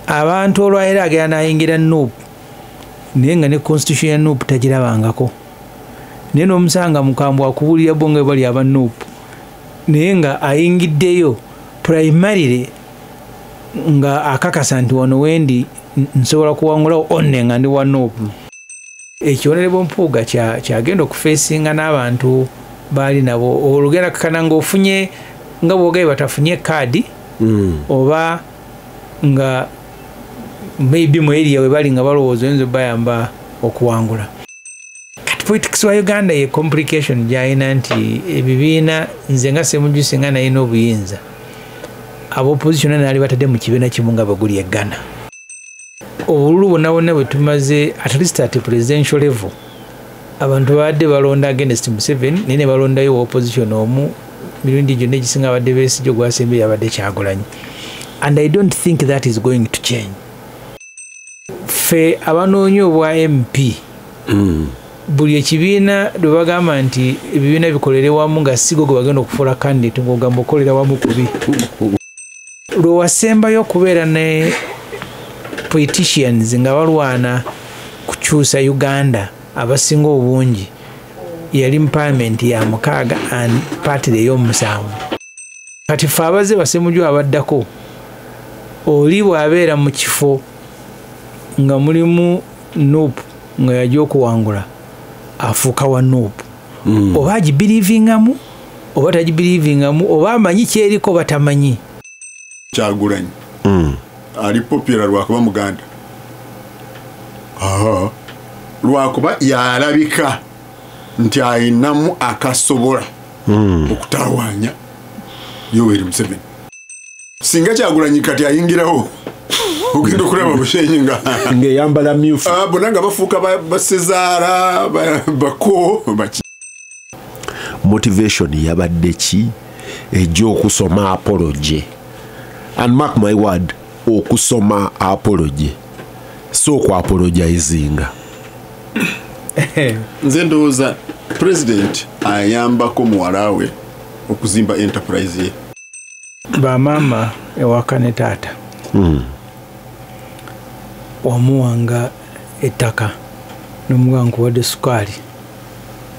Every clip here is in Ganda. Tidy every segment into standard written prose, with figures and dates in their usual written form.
Abantu olwaleero agenda n'ayingira NUP, naye nga ne constitution ya NUP tagirabangako, naye n'omusanga mukambwe akubuulira bo nga bali aba NUP, naye nga ayingiddeyo primarily nga akakasa nti wano wendi nsobola kuwangulawo onne nga ndi wa NUP. Ekyo Honorable Mpuuga kyagenda okufeesinga n'abantu baali nabo. Olugenda kakana ng'ofunye nga bw'ogaye batafunye kaadi, oba nga maybe mu area we bali nga balowooza oyinza obayamba okuwangula. Kati politics wa Uganda ye complication gy'alina nti ebibiina, nze nga Ssemujju singa nalina obuyinza, aba opposition naali batadde mu kibiina kimu nga bwe guli e Ghana. Obululu bwonna bwonna bwe tumaze, at least at presidential level, abantu babadde balonda against Museveni, naye ne balondayo wa opposition omu. Mirundi gyonna egisinga abadde Besigye, ogwasembe yabadde Kyagulanyi, and I don't think that is going to change. Ffe abanoonya obwa MP, buli ekibiina lwe bagamba nti ebibiina bikolere wamu nga sigo gwe bagenda okufuula candidate, ng'ogamba okolera wamu kubi. Lwe wasembayo okubeera ne politicians nga balwana kukyusa Uganda, abasinga obungi yali mu parliament ya 6 and party ey'omusanvu. Kati ffe abaze basemuju abaddako, oli bw'abeera mu kifo nga mulimu NUP nga yajja okuwangula, afuuka wa NUP, oba agibelievingamu oba tagibelievingamu, oba amanyi kyeriko oba tamanyi. Kyagulanyi ali popular lwakuba Muganda, lwakuba yalabika nti ayinamu akasobola okutawaanya Yoweri Museveni. Singa Kyagulanyi kati ayingirawo, ogenda okulaba Bushenyi nga ng'eyambala myufu, bonna nga bafuuka basezaala bako baki. Motivation yabadde ki ejja okusoma apology? And mark my word, okusoma apology so okuapologizinga. Nze ndowooza president ayambako muwala we okuzimba enterprise ye. Bamaama ewaka ne taata, wamuwanga ettaka nomuga nkuwadde sukaali,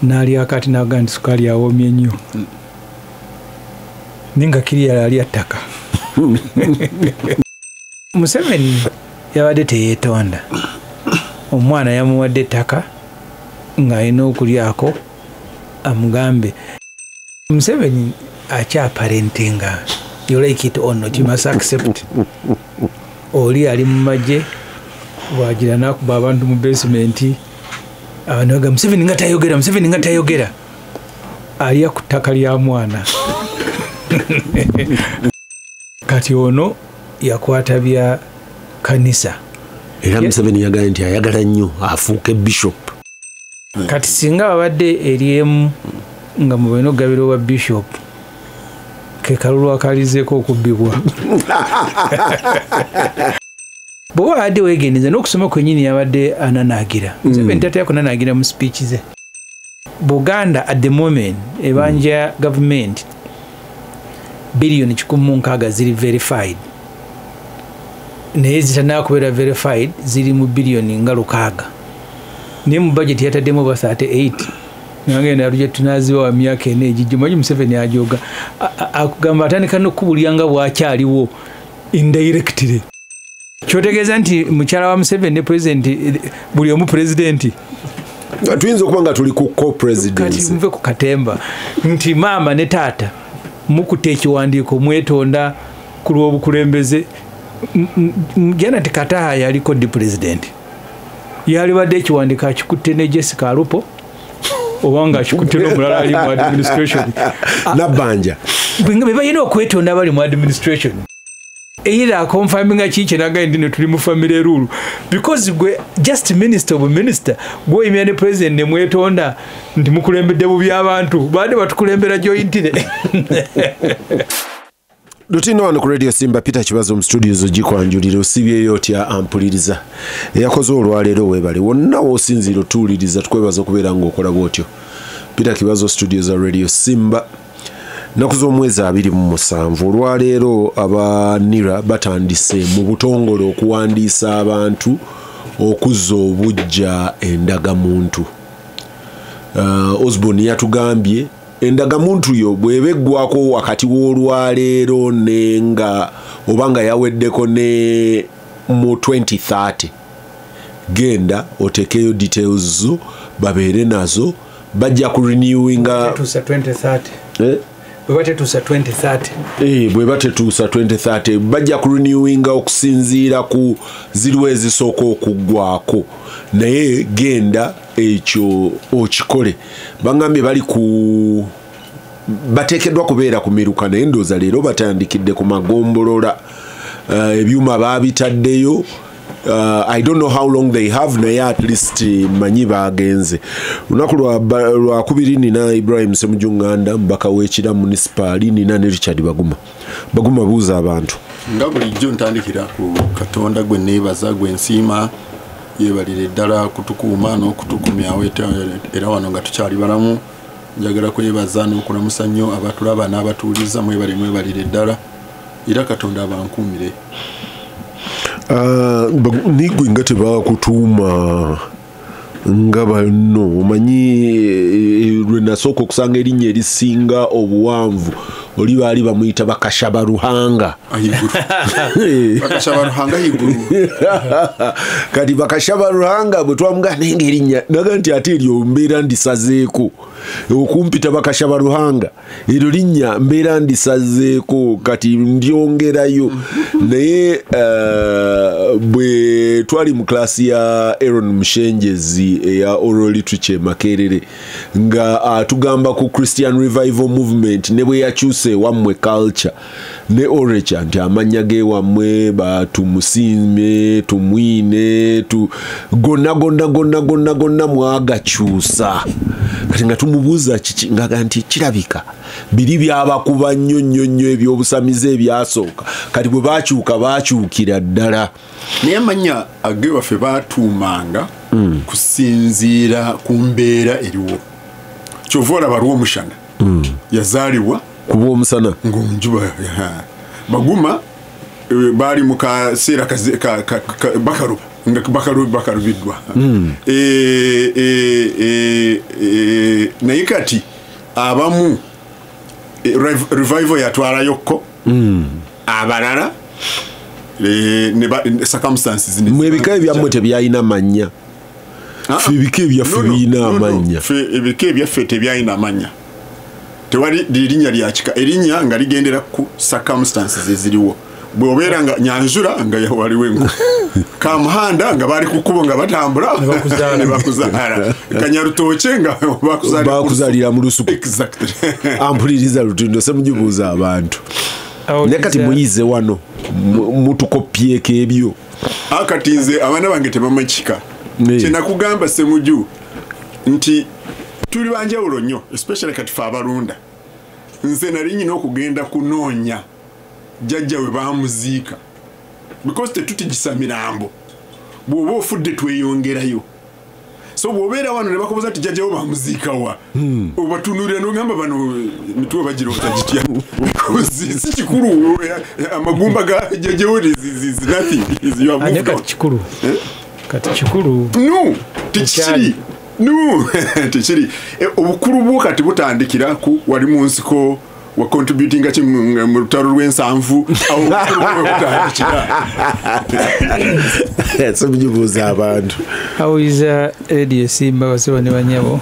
n'alyako ati naga nti sukaali awomye nnyo, naye nga kiri yali alya ttaka. Museveni yabadde teyeetonda, omwana yamuwadde ettaka ng'alina okulyako amugambe. Museveni akyaparentinga, you like it or not, you must accept. Oli ali mu magye, bwagira n'akuba abantu mu basement, abantu bagamba Museveni nga tayogera, Museveni nga tayogera, alya ku ttaka lya mwana. Kati ono yakwata bya kanisa. Era Museveni yagambye nti ayagala nnyo afuuke bishop. Kati singa babadde eri emu nga mubalina okugabira obwa bishop, ke kalulu akalizeeko okubbibwa. Bw'oba abadde weegendereza n'okusoma kwennyini, yabadde ananaagira. Museveni tatera kunanaagira mu speech ze. Buganda at the moment ebanja government 160 biliyoni ziri verified, naye zitanaba kubeera verified ziri mu 600 biliyoni, naye mu budget yataddemu ba 38. Nagenda lujja tunaziba wa myaka 4 egijja. Manyi Museveni ajoga, akugamba atandika n'okubulya nga bw'akyaliwo indirectly, kyotegeeza nti mukyala wa Museveni ne president, buli omu president. Tuyinza okuba nga tuli ku Kati co-presidency. Nve ku katemba nti maama ne taata mukutte ekiwandiiko mwetonda ku lw'obukulembeze. Janet Kataha yaliko di president, yalibadde ekiwandiiko akikutte ne Jessica Alupo oba nga akikutte n'omulala ali mu administration. Nabbanja. Be balina okwetonda bali mu administration, either aconfirminga ki kyenagaye ndi ne tuli mu family rule, because gwe just minister of minister gwoyimira ne president ne mwetonda nti mukulembedde bubi, abantu baade batukulembera jointly. Lutino wano ku Radio Simba, Peter Kibazo mu studios ogikwanjulira. Osibyeyo otya ampuliriza eyakoze olwaleero? Weebale wonna w'osinziira otuwuliriza, tukwebaza okubeera ng'okola bw'otyo. Peter Kibazo, studio za Radio Simba. Nnaku z'omwezi 27 olwaleero aba NIRA batandise mu butongole okuwandiisa abantu okuzza obuggya endagamuntu. Osborne yatugambye endagamuntu yo bw'eba eggwako wakati w'olwaleero nenga oba nga yaweddeko ne mu 2030, genda otekeyo details zo babeere nazo, bajja ku renewinga. Tetuusa 2030. Eh? Bwe batetuusa 2030. Bwe batetuusa 2030 bajja ku renewinga okusinziira ku ziriwo ezisooka okuggwako, naye genda ekyo okikole. Bangambye bali ku bateekeddwa kubeera ku miruka, naye ndowooza leero batandikidde ku magombolola. Ebyuma baabitaddeyo. I don't know how long they have, naye at least manyi bagenze. Lunaku lwakubiri nina Ibrahim Semujju Nganda, mubaka w'Ekira munisipaali, nina ne Richard Baguma. Baguma, buuza abantu. Nga bulijjo ntandikira ku Katonda gwe neebaza, gwe nsiima, yeebalire ddala kutukuuma n'okutukumyawo era wano nga tukyali balamu. Njagala kwebaza n'okulamusa nnyo abatulaba n'abatuuliza. Mwebale, mwebalire ddala, era Katonda abankuumire. Ah, nigwe nga tebakutuuma nga banno. Omanyi lwe nasooka okusanga erinnya erisinga obuwanvu, oli baali bamuyita Bakashaba Ruhanga. Aiguru Bakashaba Ruhanga aiguru. Kati Bakashaba Ruhanga bwe twamugana, naye ngaerinnya naga nti ate eryo mbeera ndisazeeko, okumpita Bakashaba Ruhanga eryo linnya mbeera ndisazeeko, kati ndyongerayo. Naye bwe twali mu klasi ya Aaron Mushenjezi eya oral literature Makerere, nga atugamba ku Christian Revival Movement ne bwe yakyusa ewammwe culture ne orature, nti amannya gewammwe batumusiime, tumwine tu, gonna gonna gonna gonna gonna mwagakyusa. Kati nga tumubuuza kiki, ngaga nti kirabika biri byabakuba nnyo nnyo nnyo ebyobusamize ebyasooka, kati bwe bakyuka bakyukira ddala. Naye amannya agewaffe batuumanga kusinziira ku mbeera eriwo. Kyova olaba Lwomushana yazaalibwa kuba omusana. Ng'onjuba. Baguma baali mu kaseera bakaluba nga bakalubiddwa. Naye kati abamu revival yatwalayokko abalala circumstances Mwe ebika ebyammwe tebyalina mannya? Ffe ebika ebyaffe birina amannya. Ffe ebika ebyaffe tebyalina amannya, tewali linnya lya kika. Erinnya nga ligendera ku circumstances eziriwo. Bw'obeera nga Nyanjura nga waliwo enku, Kamuhanda nga bali ku kkubo nga batambula Ne bakuzaala. Ne bakuzaala, Kanyarutooke nga bakuzaalira Bakuzaalira mu lusuku. Exactly. Ampuliriza, Lutindo, semugibuuza abantu. Naye kati muyize wano mutukopyeko ebyo. Akati nze abaana bange tebamanyi kika. Ne. Kyenakugamba Semuju nti tuli banjawulo nnyo, especially kati fe abalunda. Nze nali nyina okugenda kunoonya jjajja we bamuziika, because tetutigisa mirambo. Bw'oba ofudde tweyongerayo. So bw'obeera wano ne bakubuuza nti jjajja we bamuziika wa, obatunuulira n'ogamba bano mitwe bagirowooza gitya? Because si kikulu amagumba ga jjajja we is nothing. Is you have Ate moved on. kati kikulu, kati kikulu. No, tekikiri. No, tekiri. Obukulu bwo kati butandikira ku wali mu nsiko wa contributinga ki mu lutalo lw'ensanvu, awo obukulu bwo butandikira. Semugibuuza abantu. Awuliza Radio Simba, basiba ne banyabo,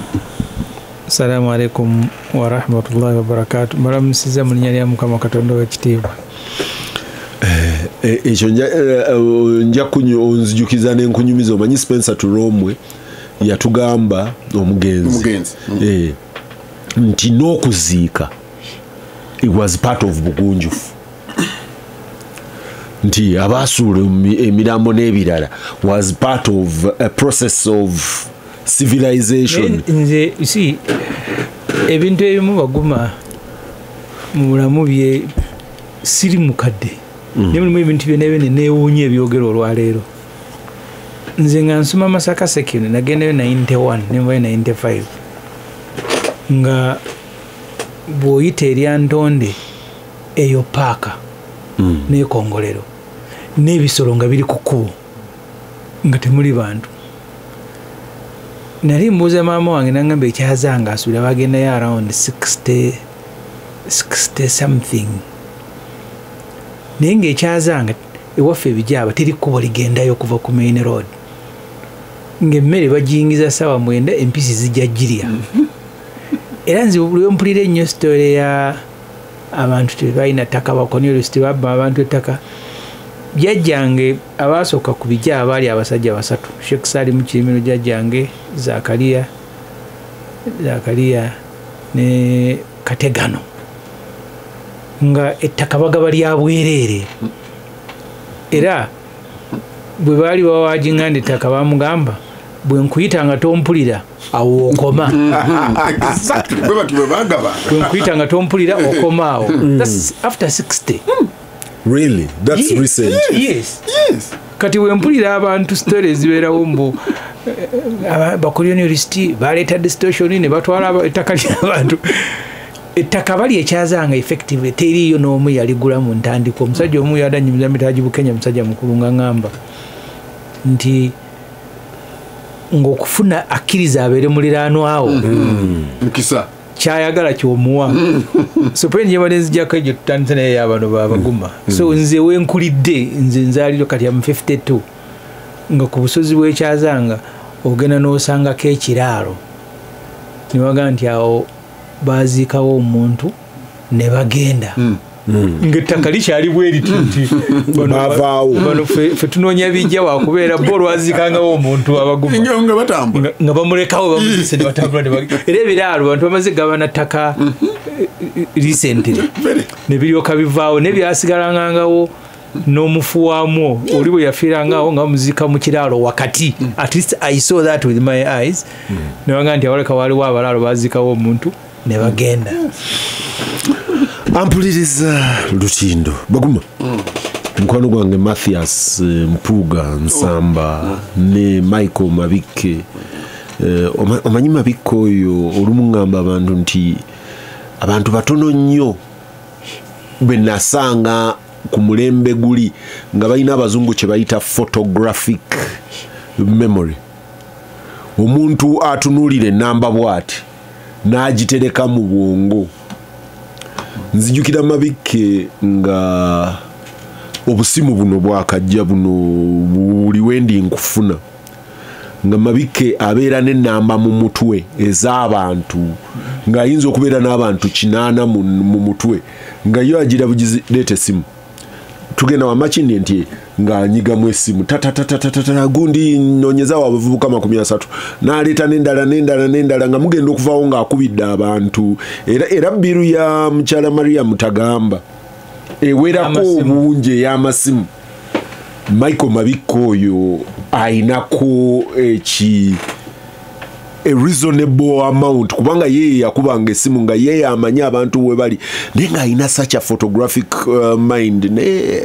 assalamu alaikum warahmatullahi wabarakatu. Mbalamusiza mu linnya lya Mukama Katonda w'ekitiibwa. Ekyo nja onzijukiza n'enkunyumiza. Omanyi Spencer Turomwe yatugamba, omugenzi, Omugenzi. Nti n'okuziika it was part of bugunjufu, nti abaasuula emirambo n'ebirala was part of a process of civilization. Naye nze, you see, ebintu ebimu baguma mu bulamu bye siri mukadde, naye mulimu ebintu byonna byonna neewuunya ebyogera olwaleero. Nze nga nsoma Masaka Secondary, nagendayo 91 nenvayo 95, nga Bw'oyita eryantonde eyo paaka n'ekongolero n'ebisolo nga biri ku kkubo nga temuli bantu. Nali mbuuza maama wange nangamba ekyazanga asuubira bagendayo around 60 something, naye ng'ekyazanga ewaffe ebijaaba teri kkubo ligendayo okuva ku main road, ng'emmere bagiyingiza ssaawa 9 empisi zijja girya. Era nze buli mpulira ennyo sitole ya abantu tebalina ttaka, bakonyolisiti babba abantu ettaka. Jjajjange abaasooka ku bijja baali abasajja basatu, Sheikh Salim Kirimiro jjajjange, Zakariya ne Kategano, nga ettaka bagaba lya bwereere. Era bwe baali bawaaginganda ettaka bamugamba bwe nkuyita nga tompulira awo okoma. Exactly. Bwe bati bwe bagaba. Bwe nkuyita nga tompulira okoma awo. That's after 60. Really? That's yes. Recent. Yes. Yes. Kati we mpulira abantu stories zibeerawo mbu bakolonialisti baleeta distortion ne batwala ettaka ly'abantu. Ettaka bali ekyazanga effectively teriiyo n'omu yaligula mu ntandikwa. Omusajja omu yadanyumiza Mitaji Bukenya, musajja mukulu, nga ŋŋamba nti ng'okufuna akkiriza abeere muliraanwa awo mukisa kyayagala kyomuwa. So pwe njebale nzijjako egyo tutandise naye y'abano babaguma. So nze wenkulidde, nze nzaaliro kati am 52, nga ku busozi bw'ekyazanga ogenda n'osangako ekiraalo ne bagamba nti awo baziikawo omuntu ne bagenda. Ng'ettaka likyali bwe riti nti bavaawo bano ffe tunoonya bijja wakubeera bo olwaziikangawo omuntu abaguma nga batambula nga bamulekawo bamuzise ne batambula ne bagenda. Era ebiraalo bantu bamaze gabana ttaka recently ne biryoka bivaawo ne byasigalangangawo n'omufu waamwo oli bwe yafiirangawo nga bamuziika mu kiraalo wakati. At least I saw that with my eyes. Ne bagamba nti awaleka waaliwo abalaalo baziikawo omuntu ne bagenda. Ampuliriza Lutindo Baguma. Mukwano gwange Mathias Mpuga Nsamba ne Michael Mabikke. Omanyi Mabikke oyo olumu ŋŋamba abantu nti abantu batono nnyo be nasanga ku mulembe guli nga balina abazungu kye bayita photographic memory. Omuntu atunuulira ennamba bw'ati n'agitereka mu bwongo. Nzijukira Mabikke nga obusimu buno bwakajja buno buli wendi nkufuna, nga Mabikke abeera n'ennamba mu mutwe ez'abantu, ng'ayinza okubeera n'abantu 8 mu mutwe, nga yo agira bugizi leeta essimu tugenda wamakindi nti ng'anyigamu essimu tatatatata gundi nonyezaawo abavubuka 30 n'aleeta n'endala n'endala n'endala nga mugenda okuvaawo ng'akubidde abantu. Era bbiru ya mukyala Maria Mutagamba ewerako obungi ey'amasimu. Michael Mabikke oyo ayinako eki a reasonable amount, kubanga yeye yakubanga esimu nga yeye amanyi abantu we bali, naye ng'alina such a photographic mind. Ne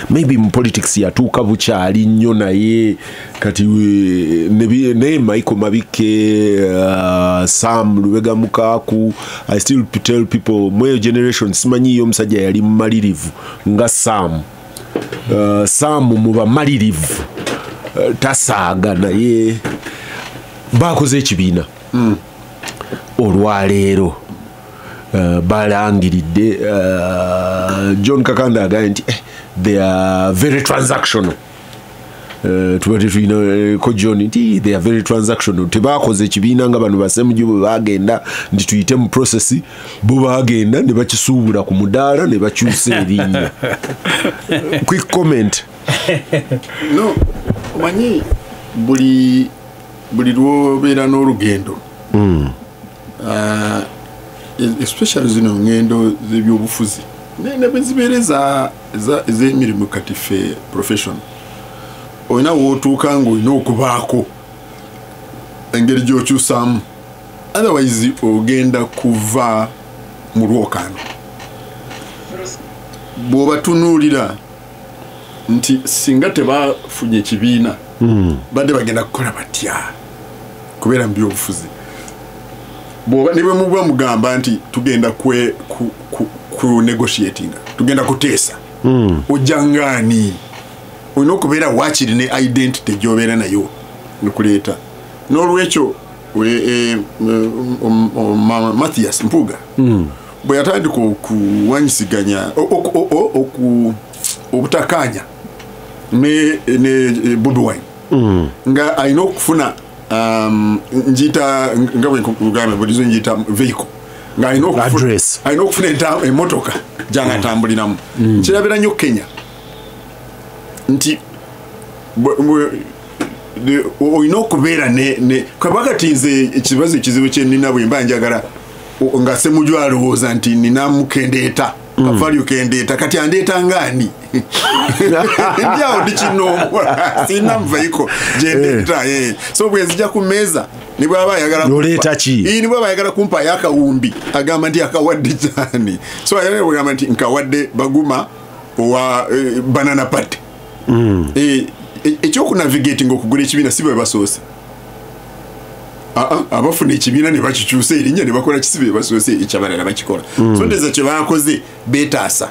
maybe mu politics yatuuka bukyali nnyo, naye kati ne Michael Mabikke, Sam Lubega Mukaku. I still tell people mweyo generation simanyiyo omusajja yali mumalirivu nga Sam. Sam muba malirivu, tasaaga, naye bakoze ekibiina olwaleero. Balangiridde John Kakanda agambye nti they are very transactional. Tubadde tulina ko John nti they are very transactional. Tebakoze ekibiina nga bano basemuju bwe bagenda nti tuyite mu process, bo bagenda ne bakisuubula ku mudaala ne bakyusa erinnya. Quick comment. No, omanyi buli lw'obeera n'olugendo, especially zino ngendo z'ebyobufuzi ne bwe zibeera ez'emirimu kati ffe profession, olina w'otuuka ng'olina okubaako engeri gy'okyusaamu, otherwise ogenda kuva mu lwokaano. Bw'obatunuulira nti singa tebafunye ekibiina badde bagenda kukola batya kubeera mu byobufuzi. Bw'oba ne bwe muba mugamba nti tugenda ku negotiating, tugenda kuteesa, ojjangaani olina okubeera waakiri ne identity gy'obeera nayo nekuleeta. N'olwekyo Mathias Mpuuga bwe yatandika okuwanyisiganya obutakanya ne Bobi Wine, nga alina okufuna njiyita nga bwe nkugamba bulizo njiyita vehicle, nga alina okufuna emmotoka gy'anatambuliramu. Kirabira nnyo Kenya nti olina okubeera ne kabaka nze ekibazo ekizibu kye nnina bwe mba njagala nga Ssemujju alowooza nti nina mukendeeta kavalyu kendeeta, kati andeeta ngaani? Ndi awo ndi kinoomwa, sirina muvaiko gyendeeta. So bwe nzija ku mmeeza ne bw'aba ayagala ne bw'aba ayagala kumpa ay'akawumbi agamba nti akawadde kyani. So ayagala kugamba nti nkawadde Baguma owa Banana Party. Ekyokunavigating okugula ekibiina si bwe basoose. Abafuna ekibiina ne bakikyusa erinnya ne bakola kisi bwe basoose, ekyabalala bakikola. So ndowooza kye bakoze beetaasa,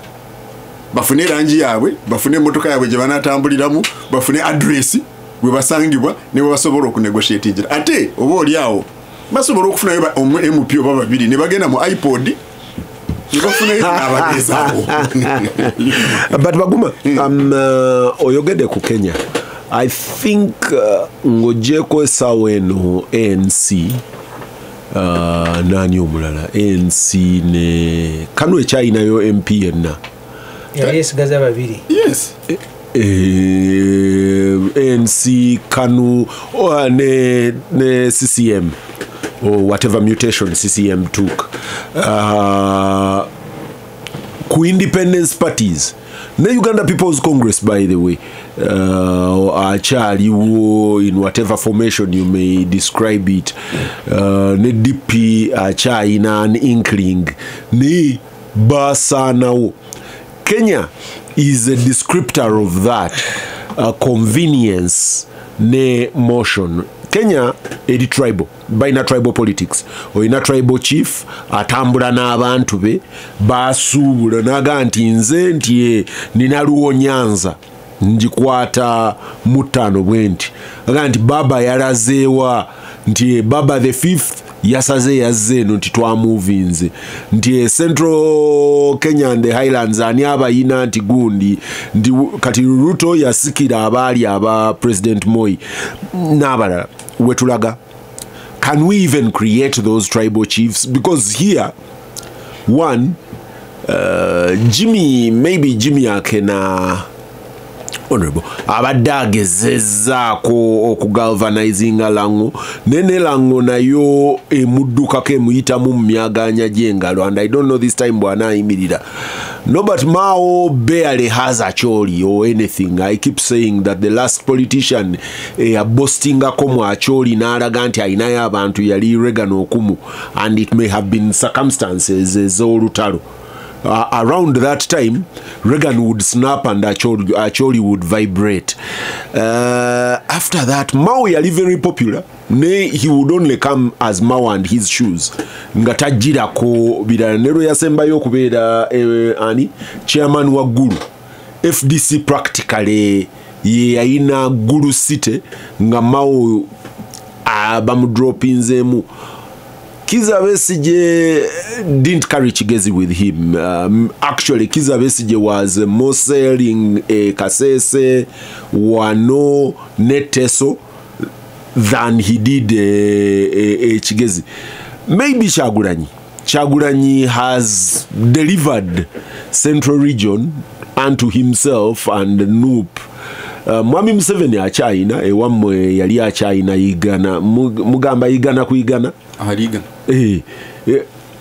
bafune erangi yaabwe, bafune emmotoka yaabwe gye banaatambuliramu, bafune address bwe basangibwa ne bwe basobola okunegotiatingira. Ate oba oli awo basobola okufunayo MP oba babiri ne bagenda mu iPod ne bafunayo n'abagezaako. But Baguma, oyogedde ku Kenya. I think ng'ogyeko essaawa eno ANC, nani omulala ANC ne KANU ekyayinayo MP yenna yali esigaza babiri. Yes. ANC, KANU ne CCM or whatever mutation CCM took, ku independence parties ne Uganda People's Congress, by the way, akyaliwo in whatever formation you may describe it, ne DP akyayina an inkling ne basaanawo. Kenya is a descriptor of that convenience ne motion. Kenya eri tribal, balina tribal politics. Olina tribal chief atambula n'abantu be basuubula naga nti nze nti nina Luo Nyanza ngikwata mu ttaano bwe nti, aga nti baba yalazeewa nti baba the fifth yasaze yazze eno nti twamuvinze, nti Central Kenya and the Highlands ani abayina nti gundi nti kati Ruto yasikira abaali aba President Moi n'abalala. Wetulaga, can we even create those tribal chiefs? Because here one, Jimmy, maybe Jimmy Akena honorable abadde agezezzaako okugalvanizinga Lango, nene Lango nayo emuddukako emuyitamu mu myaganya gy'engalo, and I don't know this time bw'anaayimirira. Norbert Mao barely has Acholi or anything. I keep saying that the last politician abostingako mu Acholi n'alaga nti ayinayo abantu yali Reagan Okumu, and it may have been circumstances ez'olutalo. Around that time, Reagan would snap and Acholi would vibrate. After that, Mao yali very popular. Ne he would only come as Mao and his shoes. Nga tajjirako birala. Ne lwe yasembayo okubeera ani chairman wa Gulu. FDC practically ye yayina Gulu City nga Mao bamudropinzeemu. Kizza Besigye didn't carry Kigezi with him. Actually, Kizza Besigye was more selling Kasese, Wano, Neteso than he did Kigezi. Maybe Kyagulanyi. Kyagulanyi has delivered Central Region unto himself and NUP. Mwami Museveni akyayina ewammwe yali akyayina Igana, mugamba Igana ku Igana.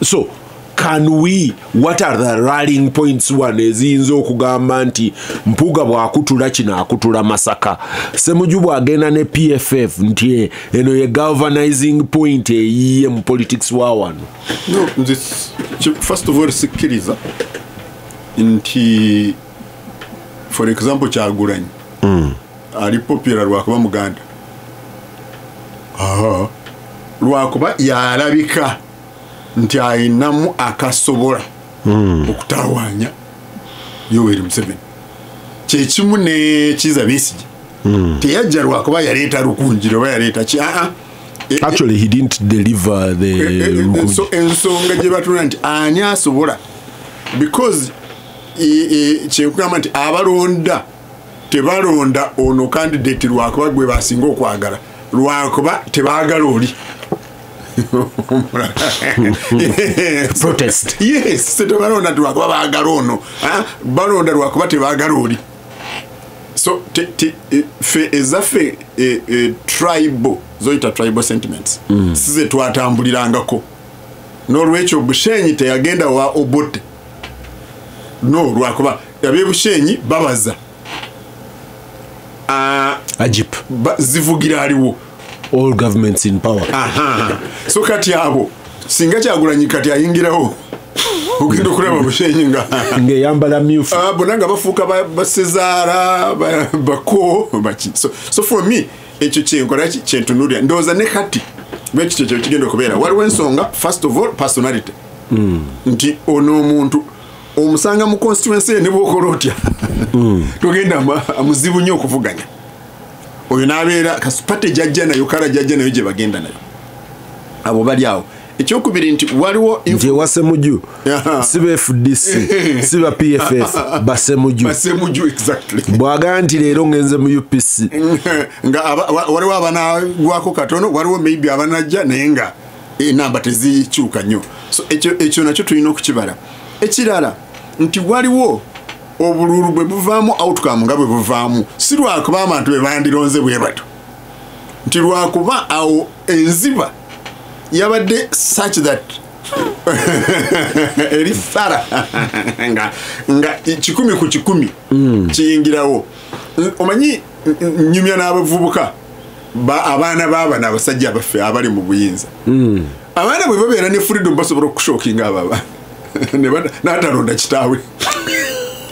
So can we, what are the rallying points one eziyinza okugamba nti Mpuuga bw'akutula kino akutula Masaka, Ssemujju bw'agenda ne PFF nti eno ye galvanizing point eyiye mu politics wa wano? No, nze first of all sikkiriza nti for example Kyagulanyi ali popular lwakuba Muganda, lwakuba yalabika Nti ayinamu akasobola okutawaanya Yoweri Museveni. Kyekimu ne Kizza Besigye. Teyajja lwakuba yaleeta Rukungiri oba yaleeta ki, Actually, he didn't deliver the Rukungiri. So ensonga gye batunula nti ani asobola, because kyekugamba nti abalonda tebalonda ono candidate lwakuba gwe basinga okwagala, lwakuba tebaagala oli. Protest. Yes, tebalonda lwakuba baagala ono, balonda lwakuba tebaagala oli. So fe ezaffe tribal, zoyita tribal sentiments, size twatambulirangako. N'olwekyo Bushenyi teyagenda wa Obote, no lwakuba ab'e Bushenyi babaza Ajip zivugira aliwo, all governments in power. So kati abo singa Kyagulanyi kati ayingirawo, ogenda okulaba Bushenyi nga ngeyambala myufu, bonna nga bafuuka basezaala bako baki. So for me ekyo kyenkola kyentunuulira, ndowooza ne kati bwekityo kye kigenda okubeera. Waliwo ensonga, first of all personality, nti ono omuntu omusanga mu constituency ne bw'okola otya togenda amuzibu nnyo okuvuganya oyo, n'abeera kasupate jajja nayo, kala jajja nayo gye bagenda nayo, abo bali awo. Ekyokubiri nti waliwo nti ewa Ssemujju si ba FDC, si ba PFF, basemuju. Basemuju, exactly. Bw'agamba nti leero ngenze mu UPC, nga waliwo abanagwako katono, waliwo maybe abanajja, naye nga enamba tezikyuka nnyo. So ekyo nakyo tulina okukibala. Ekirala nti waliwo obululu bwe buvaamu outcome nga bwe buvaamu, si lwakuba abantu be bandironze bwe batyo, nti lwakuba awo enziba yabadde such that eri fara nga 100 ku 100 kiyingirawo. Omanyi nyumya n'abavubuka abaana baabano abasajja baffe abali mu buyinza, abaana bwe babeera ne freedom basobola okushokinga abo abaana n'atalonda kitaawe.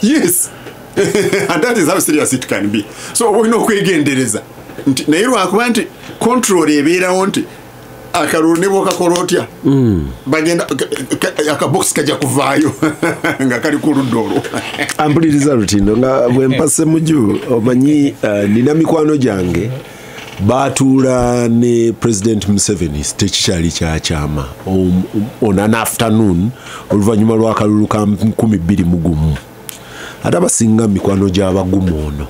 Yes, and that is how serious it can be. So oba olina okwegendereza nti naye lwakuba nti control ebeerawo nti akalulu ne bw'okakola otya bagenda akabokisi kajja kuvaayo nga kali ku ludda olwo. Ampuliriza Lutindo nga bwe mpa Ssemujju, omanyi nina mikwano gyange batuula ne President Museveni tekikyali kyakyama on an afternoon oluvannyuma lw'akalulu ka 2021, ate abasinga mikwano gy'abagumu ono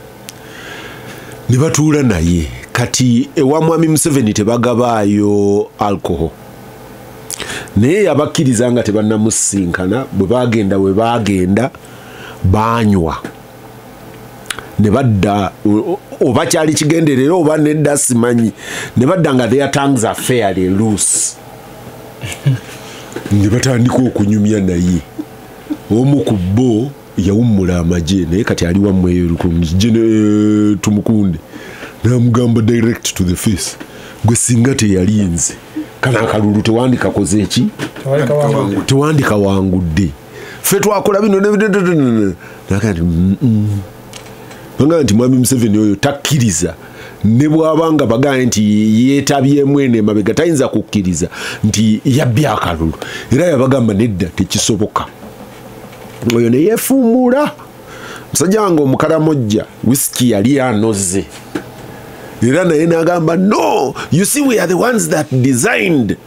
ne batuula naye. Kati ewa mwami Museveni tebagabaayo alcohol, naye yabakkiriza nga tebannamusinkana. Bwe bagenda we bagenda banywa ne badda, oba kyali kigenderera oba nedda simanyi, ne badda nga their tongues are fairly loose, ne batandika okunyumya naye. Omu ku bo yawummula amagye, naye kati ali wammwe eyo Tumukunde, namugamba direct to the face, gwe singa teyalinze kana akalulu tewandikakoze eki, tewandikawangudde, ffe twakola bino. Naga nti mwami Museveni oyo takkiriza, ne bw'abanga bagaye nti yeetabyemu eno emabega, tayinza kukkiriza nti yabbye akalulu. Era yabagamba nedda, tekisoboka. Oyo ne yeefuumuula. Musajja wange omukalamojja wisiki yali anoze, era naye n'agamba no, you see we are the ones that designed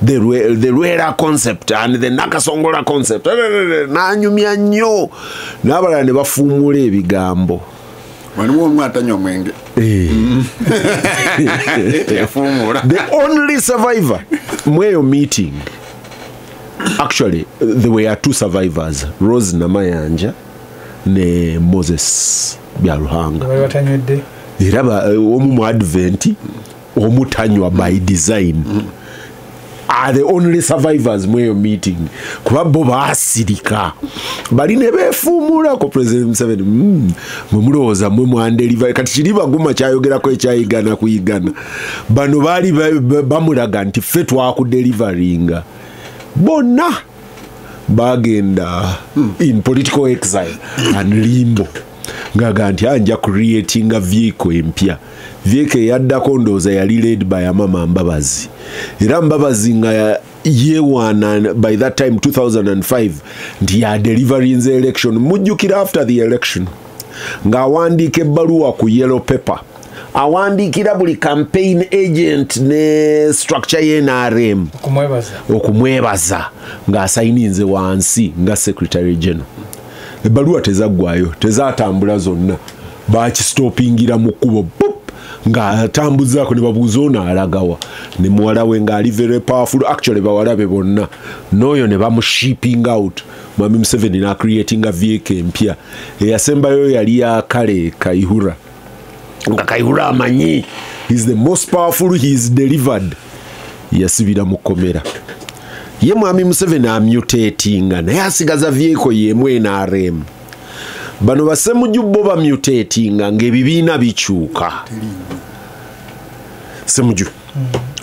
the Lwera concept and the Nakasongola concept. N'anyumya nnyo n'abalala ne bafuumuula ebigambo. Waliwo omu atanywa omwenge. The only survivor mu eyo meeting, actually there were two survivors, Rose Namayanja ne Moses Byaruhanga. Era omu mu Advent, omu tanywa by design, are the only survivors mu eyo meeting, kuba bo baasirika bali ne beefuumulako President Museveni. Mwe mulowooza mwe mwandeliva kati kiri baguma kyayogerako ekyayigana kuyigana. Bano baali bamulaga nti ffe twakudeliveringa, bonna bagenda in political exile and limbo, ngaga nti anja creating a vehicle empya. Vehicle eyaddako ndowooza yali led by Amama Mbabazi, era Mbabazi nga Yewaana by that time 2005 nti ya delivering the election. Mujjukira after the election ng'awandiika ebbaluwa ku yellow paper, awandiikira buli campaign agent ne structure ye NRM okumwebaza ng'asayininze wansi nga secretary general. Ebbaluwa tezaggwayo, tezatambula zonna, bakistopingira mu kkubo ng'atambuzaako ne babuuza ono alagawa, ne muwala we ng'ali very powerful, actually bawala be bonna n'oyo ne bamushipping out. Mwami Museveni n'acreatinga vehicle empya eyasembayo yali ya Kale Kayihura, nga Kayihura amanyi he's the most powerful, he is delivered, yasibira mu kkomera. Ye Mwami Museveni amutatinga naye asigaza vehicle y'emu NRM. Bano basemuju bo bamutatinga ng'ebibiina bikyuka. Semuju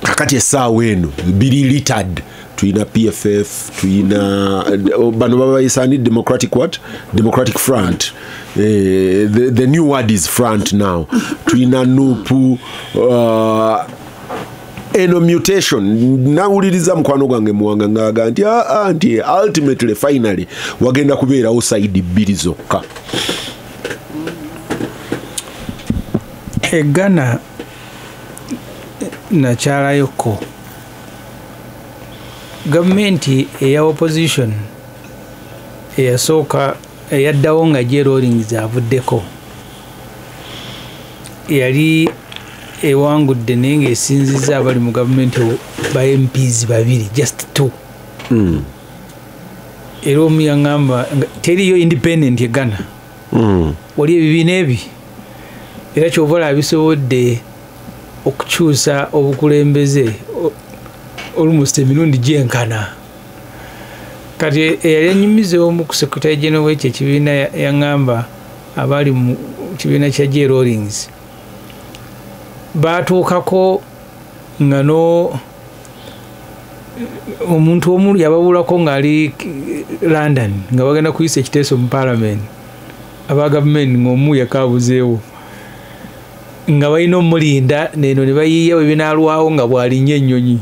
kakati essaawa eno biri littered, tuyina PFF, tuyina bano babayisani Democratic what? Democratic Front. The new word is front now. Tuyina NUP, eno mutation. Nawuliriza mukwano gwange Muwanga ng'aga nti nti ultimately finally wagenda kubeerawo side bbiri zokka. E Ghana nakyalayoko gavumenti eya opposition eyasooka eyaddawo nga J. Rawlings avuddeko yali ewangudde naye ng'esinzizza abali mu gavumenti ba MPs babiri, just two. Era omu yaŋŋamba teriyo independent e Ghana. Wali ebibiina ebi era kyova olaba bisobodde okukyusa obukulembeze almost emirundi gyenkana. Kati eyali enyumiza omu ku secretary general w'ekyo ekibiina yaŋŋamba abali mu kibiina kya J. Rawlings baatuukako nga no omuntu omu yababulako ng'ali London nga bagenda kuyisa ekiteeso mu parliament, aba gavumenti ng'omu yakabuzeewo nga balina omulinda neno ne bayiiya bwe binaalwawo nga bw'alinnya ennyonyi.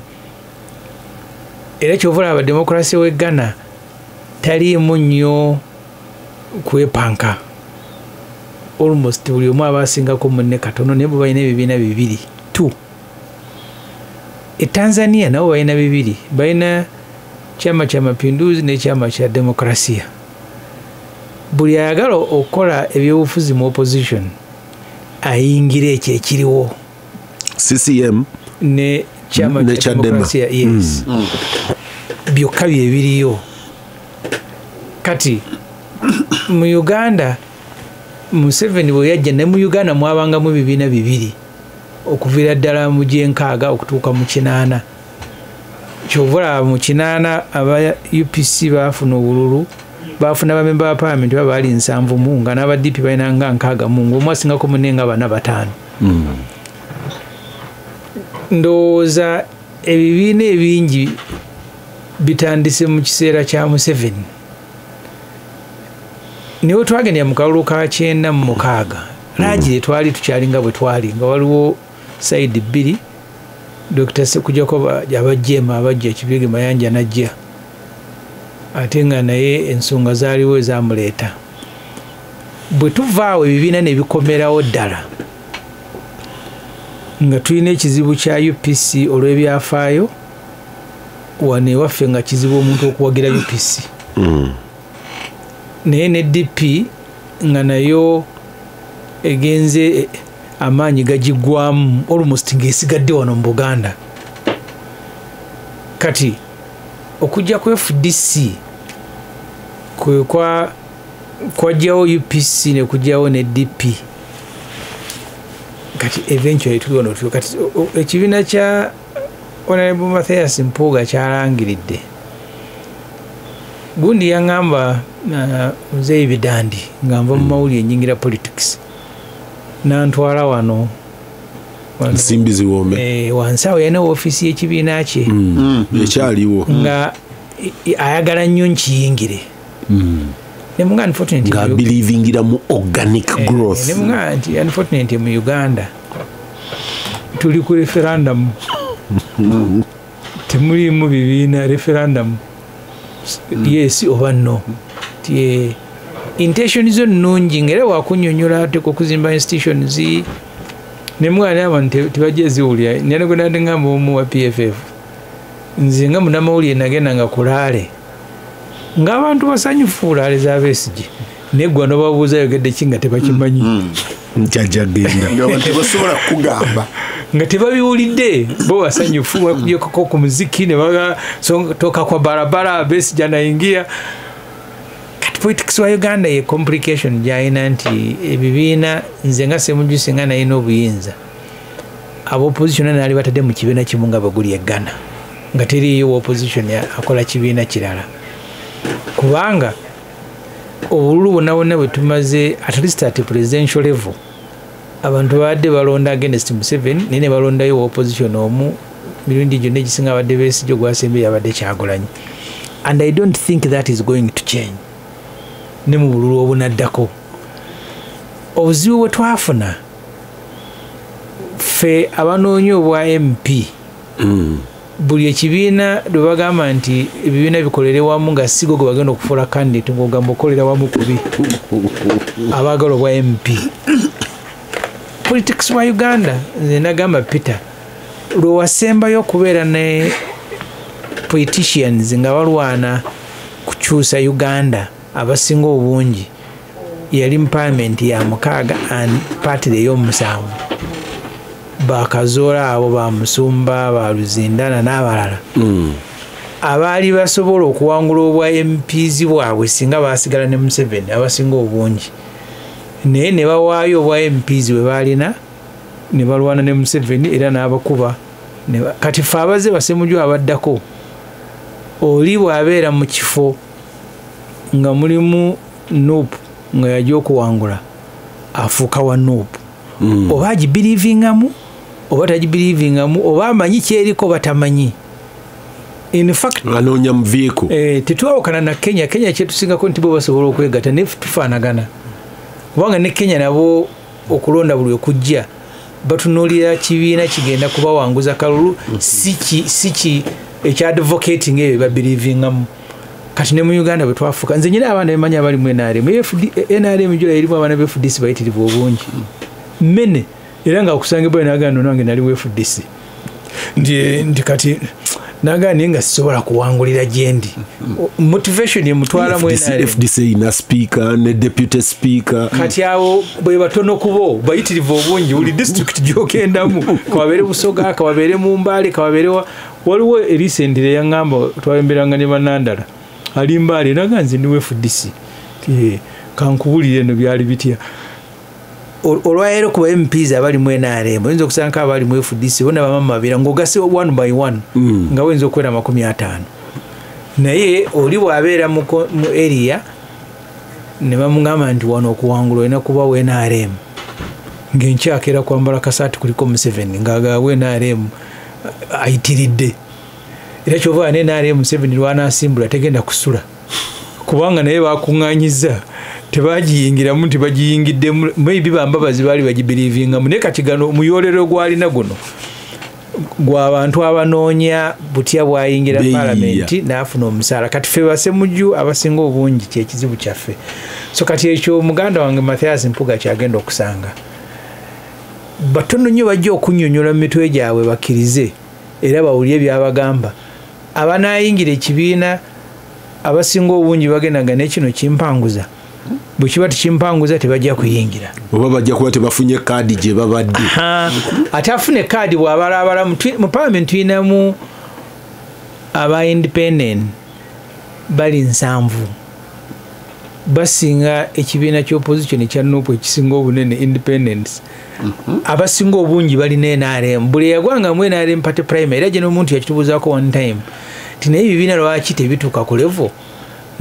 Era kyova olaba demokurasi w'e Ghana taliimu nnyo kwepanka, almost buli omu aba asingako munne katono, naye bo balina ebibiina bibiri two. E Tanzania nabo balina bibiri, balina Chama cha Mapinduzi ne Chama cha Demokrasia. Buli ayagala okukola ebyobufuzi mu opposition ayingira ekyo ekiriwo CCM ne Chama cha Demokrasia, yes. Byokka bye biriyo. Kati mu Uganda Museveni bwe yajja ne mu Uganda mwabangamu ebibiina bibiri okuviira ddala mu gy'enkaaga okutuuka mu 8. Kyova olaba mu 8 aba UPC baafuna obululu, baafuna bamemba ba parliament baba bali 70 nga n'aba DP balina nga 60 ng'omu asingako munne nga 45. Ndowooza ebibiina ebingi bitandise mu kiseera kya Museveni. Niwe twagendera mu kalulu ka 96 laagire twali tukyali nga bwe twali, nga waliwo side bbiri, Dr. Sekujjako abajjeema abajja Kibirige Mayanja n'ajja, ate nga naye ensonga zaaliwo ezamuleeta. Bwe tuvaawo ebibiina ne bikomerawo ddala nga tulina ekizibu kya UPC olw'ebyafaayo wano ewaffe nga kizibu omuntu okuwagira UPC. Naye ne DP nga nayo egenze amaanyi gagigwamu almost ng'esigadde wano mu Buganda. Kati okujja ku FDC kwe kwajjawo UPC ne kujjawo ne DP. Kati eventually tuli wano tuli. Kati ekibiina kya Honorable Mathias Mpuuga kyalangiridde. Gundi yaŋŋamba Muzeeyi Bidandi nga nva mu mawulire nnyingira politics, nantwala wano Nsimbi ziwome wansi awo yalina woofiisi y'ekibiina kye ekyaliwo nga ayagala nnyo nkiyingire. Nemuga unfortunately nga believingira mu organic growth. Nemuga nti unfortunately mu Uganda tuli ku referendum. Temulimu bibiina referendum yes oba no. Ti intention zo nnungi ngera wakunyonyola ateekwa okuzimba institutions ne mwana abantu tebajja ziwulira. Nene gwe nabadde ngamba omu wa PFF, nze nga munnamawulire nagendanga ku rally ng'abantu basanyufu rally za Besigye, naye gwe n'obabuuza ayogedde ki nga tebakimanyi. Nkyajja genda. Nga tebasobola kugamba. Nga tebabiwulidde, bo basanyufu bakubyeko ku muziki ne baga so toka kwa barabara Besigye anaingia. Kati politics wa Uganda ye complication gy'alina nti ebibiina nze nga Ssemujju singa nalina obuyinza aba opposition naali batadde mu kibiina kimu nga baguli e Ghana, nga teriiyo opposition akola kibiina kirala, kubanga obululu bwonna bwonna bwe tumaze at least at presidential level abantu babadde balonda against Museveni, naye ne balondayo opposition omu mirundi gyonna egisinga abadde Besigye, ogwasembye yabadde Kyagulanyi. And I don't think that is going to change ne mu bululu obunaddako. Obuzibu bwe twafuna ffe abanoonya obwa MP, buli ekibiina lwe bagamba nti ebibiina bikolere wamu nga si go gwe bagenda okufuula candidate, ng'ogamba okolera wamu kubi abaagala obwa MP. Politics wa Uganda, nze nagamba Peter, lwe wasembayo okubeera ne politicians nga balwana kukyusa Uganda abasinga obungi yali mu parliament ya 6 and party ey'omusanvu, bakazoola abo ba Musumba, ba Luzindana n'abalala abaali basobola okuwangula obwa MPs bwabwe singa basigala ne Museveni abasinga obungi, naye ne bawaayo obwa MPs bwe baalina ne balwana ne Museveni era n'abakuba. Kati ffe abazze basemujju abaddako, oli bw'abeera mu kifo nga mulimu NUP nga yajja okuwangula afuuka wa NUP, oba agibelievingamu oba tagibelievingamu, oba amanyi kyeriko oba tamanyi. In fact anoonya muviiko. Tetwawukana na Kenya. Kenya kyetusingako nti bo basobola okwegatta naye ffe tufaanagana, kubanga ne Kenya nabo okulonda buli okujja batunuulira kibiina kigenda kubawanguza kalulu, si ki ekya advocating ebyo babelievingamu. Kati ne mu Uganda bwe twafuuka, nze nyina abaana bemanyi abali mu NRM, NRM gyola erimu abaana ba FDC bayitirivu obungi mene, era nga akusanga bwe nagamba nange nali mu FDC nti kati nagamba naye nga sisobola kuwangulira gye ndi. Motivation emutwala mu NRM. FDC ina speaker ne deputy speaker. Kati abo bwe batono kubo bayitirivu obungi buli district gy'ogendamu, kawabeere Busoga, kawabeere Mumbale, kawabeere waliwo recently yaŋŋamba twayemberanga ne Bannandala ali Mbale, naga nze ndi FDC, kankubulire eno byali bitya. Olwaleero ku ba MPs abali mu NRM oyinza okusanga abali mu FDC bonna bamama babiri ng'ogase one by one nga oyinza okuwera 50, naye oli bw'abeera mu area ne bamugamba nti wano okuwangula olina kuba wa NRM, ng'enkyakera kwambala kasaati kuliko Museveni ng'agaba NRM ayitiridde. Era kyova ne NRM Museveni lw'anaasimbula tegenda kusula, kubanga naye bakuŋŋaanyizza tebagiyingiramu nti bagiyingiddemu, maybe bambabazi baali bagibelievingamu, naye kati gano omuyoolero gw'alina guno gw'abantu abanoonya butya bw'ayingira palamenti n'afuna omusaala. Kati ffe basemujju abasinga obungi kyekizibu kyaffe. So kati ekyo muganda wange Mathias Mpuuga kyagenda okusanga batono nnyo bajja okunnyonnyola mu mitwe gyabwe bakkirize era bawulire by'abagamba. Abanaayingira ekibiina abasinga obungi bagenda nga kino kimpanguza, bwe kiba tekimpanguza tebajja kuyingira, oba bajja kuba tebafunye kaadi gye babadde. Ate afune kaadi bw'abalaabala mu parliament tulinamu aba independent bali 7, basinga ekibiina ky'opposition ekya NUP ekisinga obunene independents. Abasinga obungi balina NRM. Buli yagwanga mu NRM party primary, era gye n'omuntu yakitubuuzaako one time nti naye ebibiina lwaki tebituuka ku level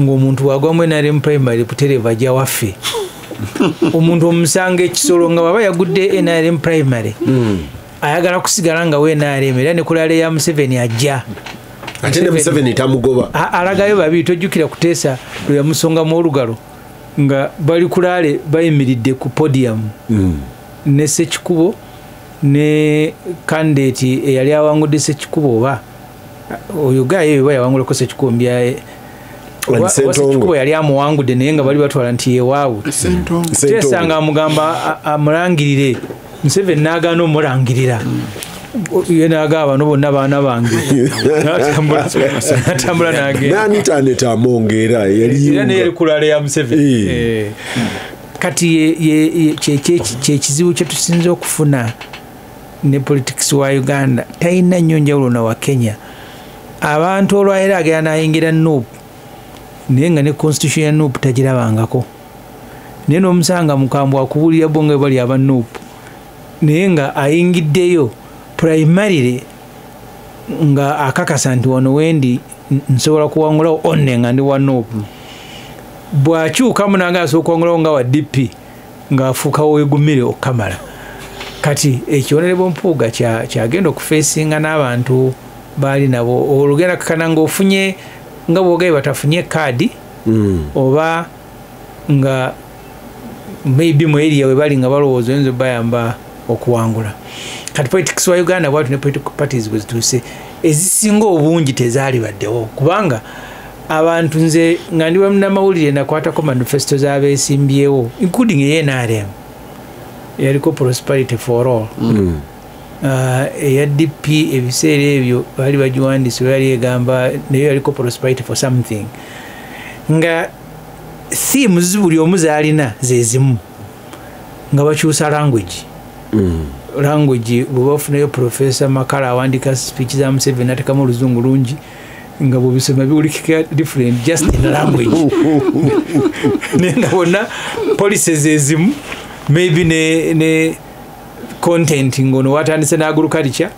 ng'omuntu bw'agwa mu NRM primary butereevu ajja waffe. Omuntu omusanga ekisolo nga bw'aba yagudde NRM primary ayagala kusigala nga we NRM, era ne ku rally ya Museveni ajja. Ate ne Museveni tamugoba. Alagayo babiri, tojjukira kuteesa lwe yamusongamu olugalo nga bali ku rally bayimiridde ku podium ne Ssekikubo ne candidate eyali awangudde Ssekikubo oba Oyo gaye bwe yawangulako Ssekikubo Ssekikubo yali amuwangudde naye nga bali batwala nti yewaabwe. Teesanga amugamba amulangirire, Museveni n'agaana omulangirira. Ye n'agamba bano bonna baana bange. N'atambula n'agenda. N'Anita Anita Among era yali era naye yali ku lale ya Museveni. Kati kyekizibu kye tusinze okufuna ne politics wa Uganda talina nnyo njawulo na wa Kenya. Abantu olwaleero agenda n'ayingira NUP naye nga ne constitution ya NUP tagirabangako, naye n'omusanga mukambwe akubuulira bo nga bali aba NUP, naye nga ayingiddeyo primarily nga akakasa nti wano wendi nsobola kuwangulawo onne nga ndi wa NUP. Bw'akyukamu nanga asobola okuwangulawo nga wa DP ng'afuuka weegumire okukamala. Kati ekyonerebo Mpuuga kyagenda okufeesinga n'abantu baali nabo olugenda kakana ng'ofunye nga bw'ogaye batafunye kaadi oba nga maybe mu area we bali nga balowooza oyinza obbayamba okuwangula. Kati politics wa Uganda bwatu ne political parties bwe zituuse ezisinga obungi tezaali baddewo, kubanga abantu nze nga ndi munnamawulire nakwatako manifesto z'abeesimbyewo including eya NRM yaliko Prosperity for All. Eya DP ebiseera ebyo baali bagiwandiise yali egamba nayo yaliko Prosperity for something, nga themes buli omu zaalina ze zimu nga bakyusa language. Language bwe bafunayo Professor Makala awandika speech za Museveni atekamu oluzungu lungi nga bw'obisoma biwulikika different just in language naye nga bonna policies ezimu maybe ne content ngono watandise na agriculture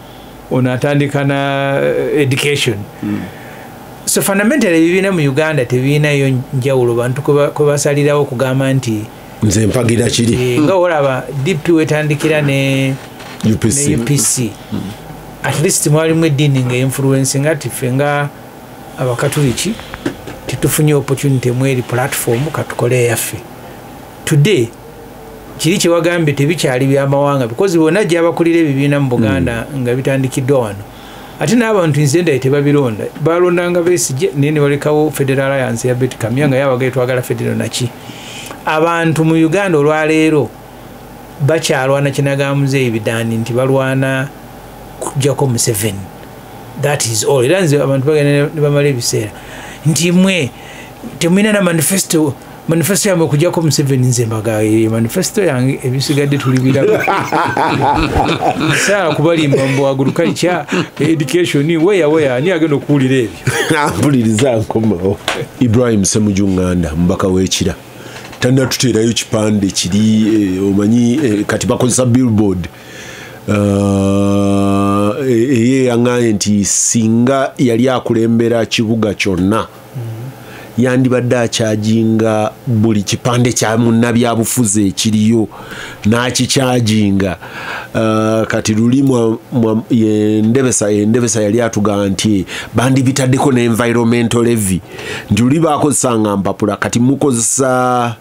ono atandika na education. So fundamentally ebibiina mu Uganda tebiinayo njawulo bantu kwe basalirawo okugamba nti nze mpagira kiri nga olaba DP wetandikira ne UPC. Ne UPC. At least mwalimu eddiini nga influencing ati ffe nga Abakatuliki tetufunye opportunity mweri platform katukole eyaffe. Today kiri kyewagambye tebikyali byamawanga because bonna gyabakulira ebibiina mu Buganda nga bitandikiddwa wano, ate n'abantu nzenda tebabironda, balondanga Besigye naye ne balekawo Federal Alliance ya Beti Kamya nga yabagaye twagala federal naki. Abantu mu Uganda olwaleero bakyalwana kinagamuze ebidaani nti balwana kujjako Museveni, that is all. Era nze abantu bagenda ne bamala ebiseera nti mwe temulina na manifesto yammwe okujjako Museveni. Nze mbagaye manifesto yange ebisigadde tulibiraba. Saala kubalimba mbu agriculture education weya ani agenda okuwulira ebyo. Mpuliriza nkomawo. Ibrahim Ssemujju Nganda mubaka w'Ekira tannatuteerayo kipande kiri omanyi kati bakozesa billboard. Eye yaŋŋambye nti singa yali akulembera kibuga kyonna yandibadde akyajinga buli kipande kya munnabyabufuzi ekiriyo n'akikyajinga. Kati luli Endebesa yali atugamba nti bandibitaddeko ne environmental levy, nti luli baakozesanga mpapula kati mukozesa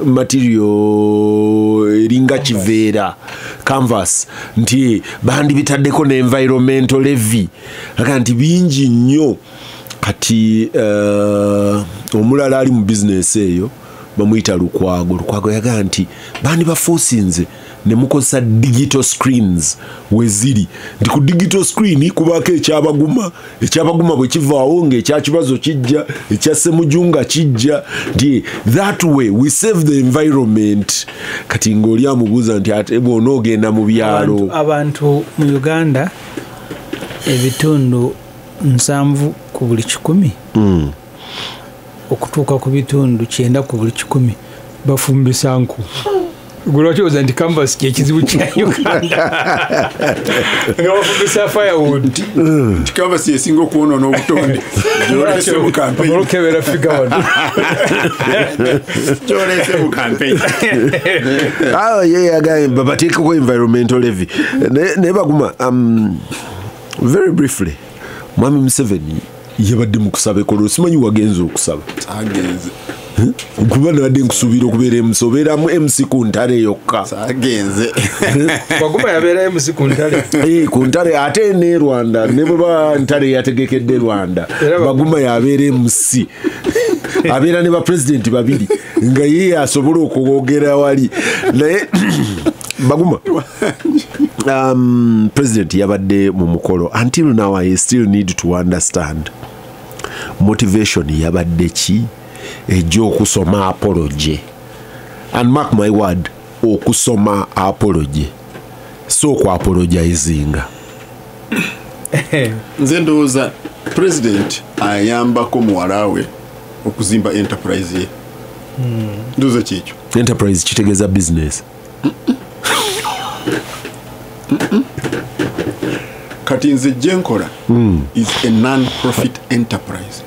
material eringa kiveera canvas, nti bandibitaddeko ne environmental levy. Aga nti bingi nnyo. Kati omulala ali mu bizinesi eyo bamuyita Lukwago. Lukwago yagamba nti bandi bafuusinze ne mukozesa digital screens weziri, nti ku digital screen kubaako ekyabaguma, ekyabaguma bwe kivaawo ng'ekyakibazo kijja, ekya Ssemujju nga kijja, nti that way we save the environment. Kati ng'oli amubuuza nti ate bw'onoogenda mu byalo. Abantu mu Uganda ebitundu 70 ku buli 100 okutuuka ku bitundu 90 ku buli 100 bafumbisa nku. Lwaki olowooza nti canvas kyekizibu kya Uganda nga bafumbisa firewood? Nti canvas yesinga okwonoona obutonde. Gy'olese mu campaign. Olukebera figure wano. Gy'olese mu campaign. Ye yagambye bateekeko environmental levy. Naye baguma very briefly, Mwami Museveni yabadde mu kusaba ekolo, simanyi wagenze okusaba. Agenze. Kuba nabadde nkusuubira okubeera MC, obeeramu MC ku ntale yokka. Agenze. Baguma yabeera MC ku ntale. Ku ntale ate ne Rwanda, ne bweba ntale yategekedde Rwanda, Baguma yabeera MC. Abeera ne ba president babiri nga ye asobola okwogera wali. Naye Baguma, president yabadde mu mukolo. Until now I still need to understand motivation yabadde ki ejja okusoma apology. And mark my word, okusoma apology so ku apologizinga. Nze ndowooza president ayambako muwala we okuzimba enterprise ye. Ndowooza kyekyo. Enterprise kitegeeza business. Kati nze gyenkola is a non-profit enterprise,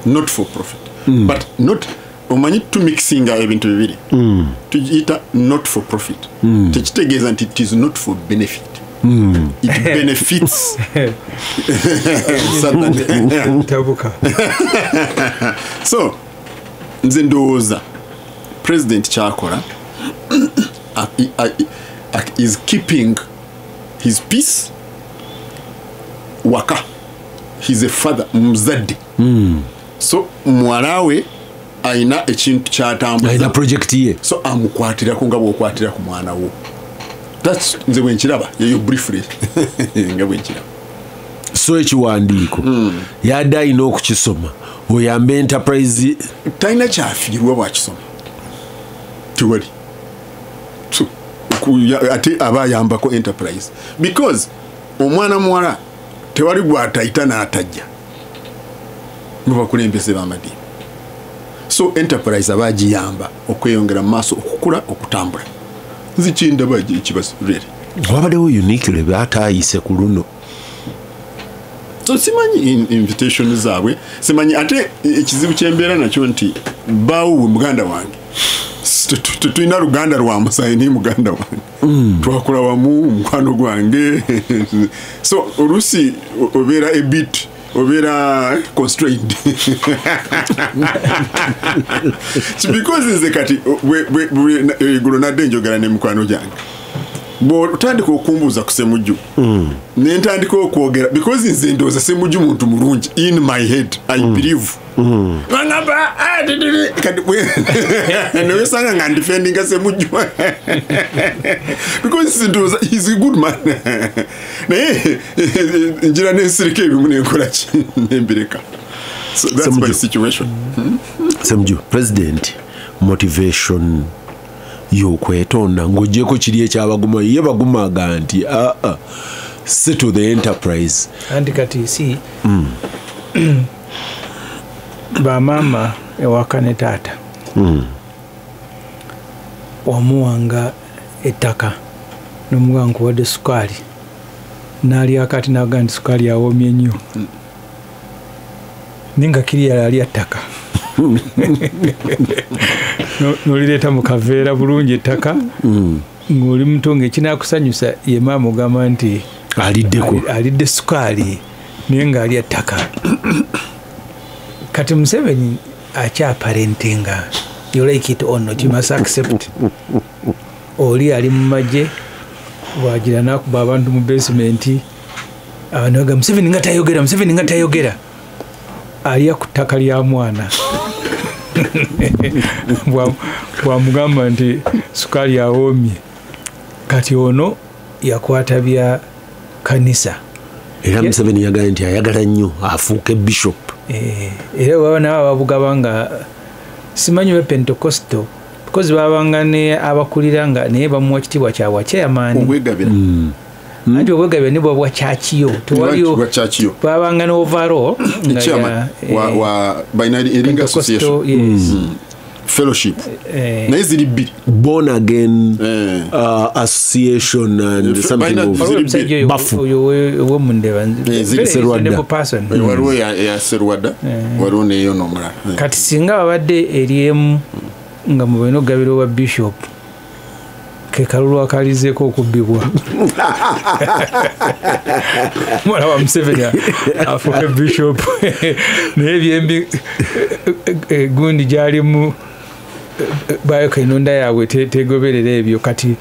not for profit. But not, omanyi tumixinga ebintu bibiri. Tugiyita not for profit. Tekitegeeza nti it is not for benefit. It benefits. Tabuka. So nze ndowooza president kyakola is keeping his peace waka. He's a father, muzadde. So muwala ayina ekintu kyatambuza, ayina project ye, so amukwatirako nga bw'okwatira ku mwana wo. That's nze bwe nkiraba yeyo briefly nga bwe nkiraba. So ekiwandiiko yadde ayina okukisoma oyambe enterprise. Talina kyafiirwa bwakisoma, tewali. So ate aba ayambako enterprise because omwana muwala tewali gwatayita n'atajja mu bakulembeze b'amadiini. So enterprise aba agiyamba okweyongera mu maaso, okukula, okutambula. Nze kindaba ekibazo really. Wabaddewo uniquely baatayise ku luno. So simanyi invitation zaabwe, simanyi. Ate ekizibu kyembeera nakyo nti baawo we muganda wange, tetulina luganda lwa musaayi naye muganda wange twakula wamu, mukwano gwange. So oluusi obeera a bit obeera constrained because nze kati eggulo nadde njogera ne mukwano gyange, bw'otandika okumbuuza ku Ssemujju ne ntandika okwogera because nze ndowooza Ssemujju muntu mulungi in my head, I believe. Bangamba kati newesanga nga ndefendinga Ssemujju because ndowooza he's a good man. Naye ngira nensirika ebimu nenkola ki nembireka. So that's my situation. Ssemujju, president motivation y'okwetonda ng'oggyeko kiri ekyabaguma, ye bagumaga nti settle the enterprise. Anti kati si bamaama ewaka ne taata wamuwanga ettaka nomuga nkuwadde sukaali n'alyako ati naga nti sukaali awomye nnyo, naye nga kiri yali alya ttaka. Nolireeta mu kaveera bulungi ettaka ng'oli muto, ng'ekinaakusanyusa ye maama ogamba nti aliddeko, alidde sukaali naye ng'alya ttaka. Kati Museveni akyaparentinga, you like it or not, you must accept. Oli ali mu magye bwagira n'akuba abantu mu basement, abantu bagamba Museveni nga tayogera, Museveni nga tayogera, alya ku ttaka lya mwana. Bwamugamba nti sukaali awoomye. Kati ono yakwata bya kanisa. Era Museveni yagambye nti ayagala nnyo afuuke bishop. Era baba nabo babugaba nga simanyi be Pentecostal because babanga ne abakulira nga naye bamuwa kitiibwa kyabwa chairman. Obwegabira. Anti obwegabira nibwo bwa chachiyo. Tewaliyo babanga ne overall nga chairman wa binary ering association. Yes. Fellowship. Naye ziri bbiri. Born again association and something of Bafu. Waliwo ya Serwadda, waliwo neyo n'omulala. Kati singa babadde eri emu nga mubalina okugabira obwa bishop, Ke kalulu akalizeeko okubbibwa. Mwana wa Museveni afuuke bishop, naye byembi gundi gyalimu bayo enonda yaabwe tegoberera ebyo. Kati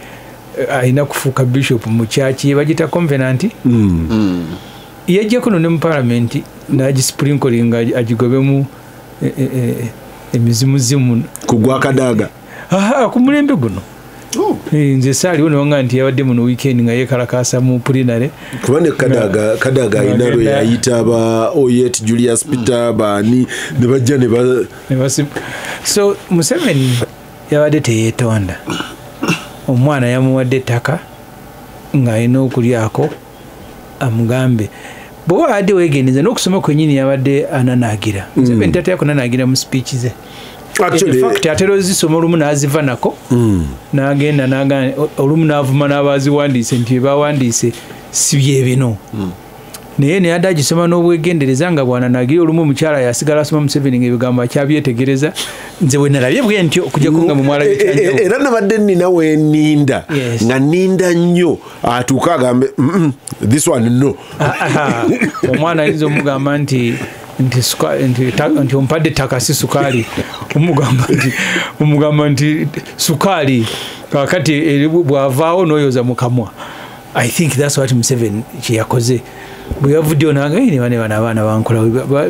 alina kufuuka bishop mu kyaki bagita Covenant. Yajjako no ne mu parliament n'agisprinklinga agigobemu emizimuzimu ku gwa Kadaga. Ku mulembe guno. Nze saaliwo newanga nti yabadde muno weekend nga yeekalakaasa mu plenary. Kuba ne Kadaga alina lwe yayita ba Oyet Julius Peter baani ne bajja ne ba. So Museveni yabadde teyeetonda. Omwana yamuwadde ettaka ng'alina okulyako amugambe bw'oba abadde weegendereza n'okusoma kwennyini yabadde ananaagira. Museveni tatera kunanaagira mu speech ze. Actually, in fact, atera ozisoma olumu n'aziva nako n'agenda olumu n'avuma n'abaziwandiise nti bawandiise si bye bino. Naye naye adde agisoma n'obwegendereza nga bw'ananaagira olumu omukyala yasigala asoma Museveni ng'ebigambo akyabyetegereza. Nze bwe nalabye bwe ntyo okujjako nga mumwala gikyanjawulo. Era nabadde nnina we nninda nga nninda nnyo atuuke agambe this one no. Omwana ayinza omugamba nti ompadde ettaka si sukaali, omugamba nti sukaali kaakati bw'avaawo n'oyoza mu kamwa. I think that's what Museveni kye yakoze. Bwe yavuddeyo n'agamba ne bano abaana bankola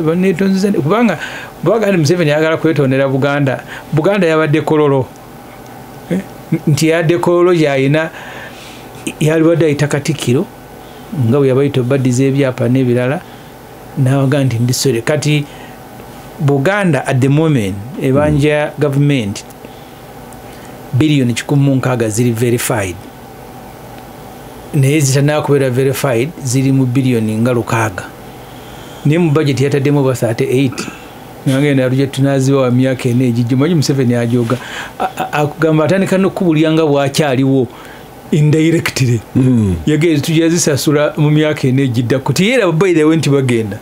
baneetonzeza, kubanga bw'agamba Museveni ayagala kwetondera Buganda. Buganda yabadde Kololo, nti yadde Kololo gy'alina yalibadde ayita Katikkiro nga bwe yabayita obaddiza ebyapa n'ebirala n'abaga nti ndi sorry. Kati Buganda at the moment ebanja government biliyoni 160 ziri verified, naye zitannaba verified ziri mu biliyoni nga 6, naye mu budget yataddemu ba 38. Nagenda lujja tunaziba wa myaka ena egijja. Manyi Museveni ajoga akugamba atandika n'okubulya nga bw'akyaliwo indirectly. Yagezi tujja zisasula mu myaka ena egiddako. Tiyera by the way nti bagenda